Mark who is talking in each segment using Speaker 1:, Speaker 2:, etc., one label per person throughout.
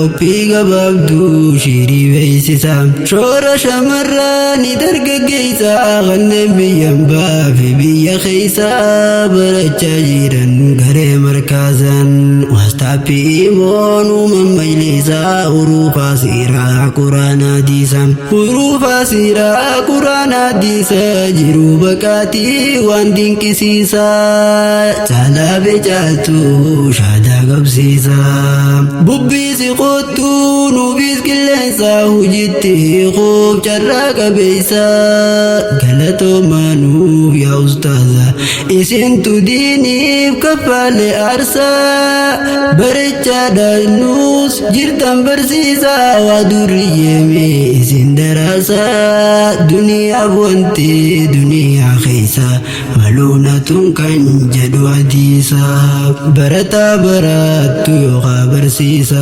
Speaker 1: Qophii gabaabduu shiirii beeksisa. Shoora shamarranii dargaggeessaa kanneen biyyan baafi biyya keessaa barachaa jiran garee markaasan. Waastaappii imoon uuman majlisaa huruufaa siiraa quraanaa diisa. Huruufaa siiraa quraanaa diisa jiruu baqaatii waan dinqisiisaa. Caalaa becaaltuu shaadaa qabsiisa. Bubbiisi kottuu nuufis qilleensa hojiitti hiikuuf carraa qabeessa. Galatoomaa nuuf yaa ustaaza isintu diiniif kaffaale aarsaa. Barachaadhaan nuus jirtan barsiisaa waa duriyyeemi isin daraasaa. Duniyaaf wanti duniyaa keessa maluunatuun kan jedhu hadiisa. Barataa barattu yookaan barsiisa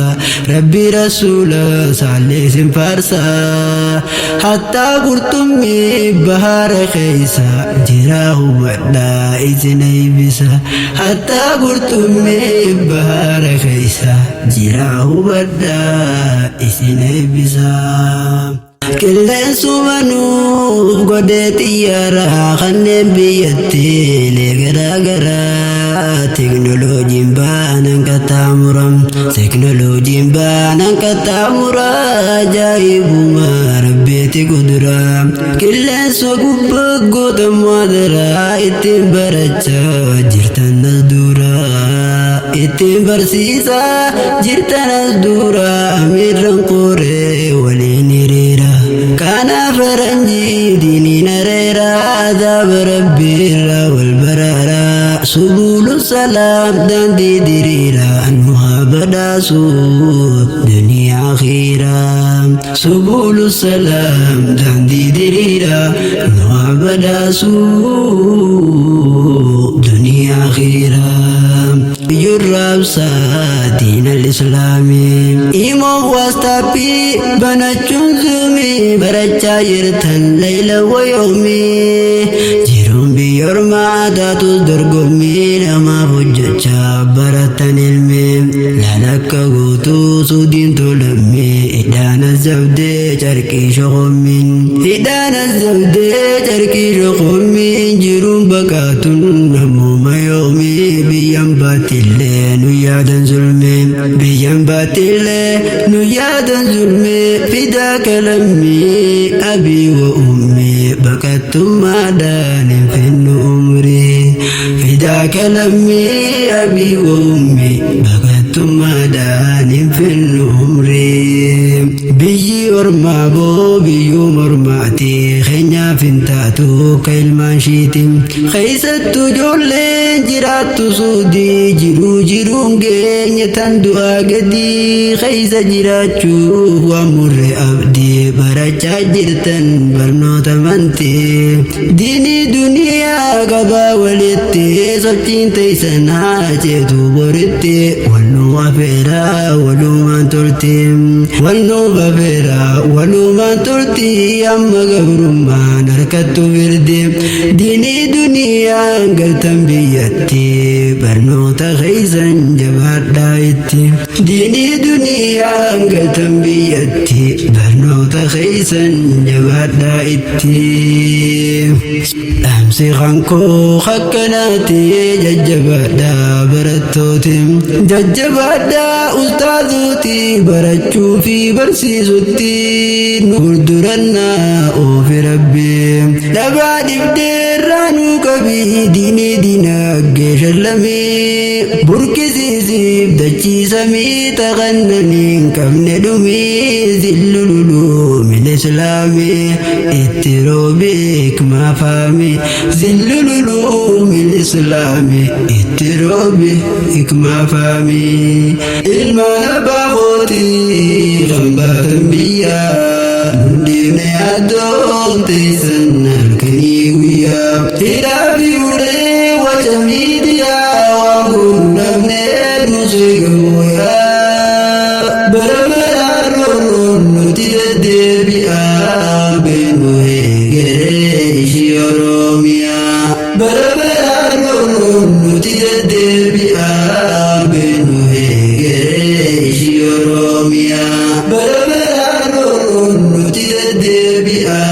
Speaker 1: rabbi rasuula saallee isin faarsa. Hattaa qurxummii bahaara keessa jira hubadhaa isin eebbisa. Hattaa qurxummii bahaara keessa jira hubadhaa isin eebbisa. Qilleensuma nuuf godhee xiyyaara kanneen biyyattiilee garaa garaa teknooloojiin baanan qaxxaamura teknooloojiin baanan qaxxaamura ajaa'ibuma rabbeeti kuduraa qilleensa gubbaa gootammaa daraa ittiin barachaa jirtan as duraa ittiin barsiisaa jirtan as duraa amiirran qoree waliin hiriira kanaaf faranjii diiniin areera adaaba rabbiirra wal baraara subulu salaam daandii diriira nu haa badhaasu duniyaa akhiira subulu salaam daandii diriira nu haa badhaasu duniyaa akhiira. Yurraabsaa diin al-islaamii Imoo waastaappii banachuun zuumii barachaa jirtan leeyla wayoomii jiruun biyya ormaa taatus dorgommii namaaf hojjechaa baratan ilmi laalakka guutuu suudiin tolammii hidhaan azabdee carqii shoqommiin hidhaan azabdee carqii shoqommiin jiruun baqaatun namuma yoomii biyyan baattillee nu yaadan zulmee biyyan baattillee nu yaadan zulmee fidaa kalammii abii wa ummii baqattummaadhaan hin finnu umrii fidaa kalammii abii wa ummii baqattummaadhaan hin finnu umrii biyyi ormaa boo biyyuu mormaati keenyaaf hin taatu akka ilmaan shiiti keessattuu ijoolleen jiraattu suudii jiruu jiruun geenye tan du'aa gadii keessa jiraachuuf waan murre abdii barachaa jirtan barnoota amantii diinii duniyaa qabaa walitti sochiin teessan haa ceetu boritti walluu afeeraa walumaan turti walluu afeeraa walumaan turti amma gabrummaan harkattu firdi diinii duniyaan galtan biyyatti barnoota keessan jabaadhaa itti diinii duniyaan galtan biyyatti barnoota keessan jabaadhaa itti dhaamsi kankoo akkanaati jajjabaadhaa barattooti jajjabaadhaa ustaazuuti barachuu fi barsiisutti nu gurdurannaa oofi rabbi dhabaa dhibdeerraa nuu qabii diinii diinagdee shallamii burkisiisiif dachiisamii taqannanii hin qabne dhumii zillululuu min islaamii itti roobeek maafaami zillululuu min islaamii itti roobeek maafaami ilmaan abbaa kootii kan baatan biyyaa hundeemne addoon teessan halkanii guyyaa hidhaa fi ulee waca miidiyaa waan kun dhabnee nusee gamooyaa bara baraan roorroon nuti deddeebi'aa beenu eegeree ishii oromiyaa bara baraan roorroon nuti deddeebi'aa beenu eegeree ishii oromiyaa. Deddeebi'aa.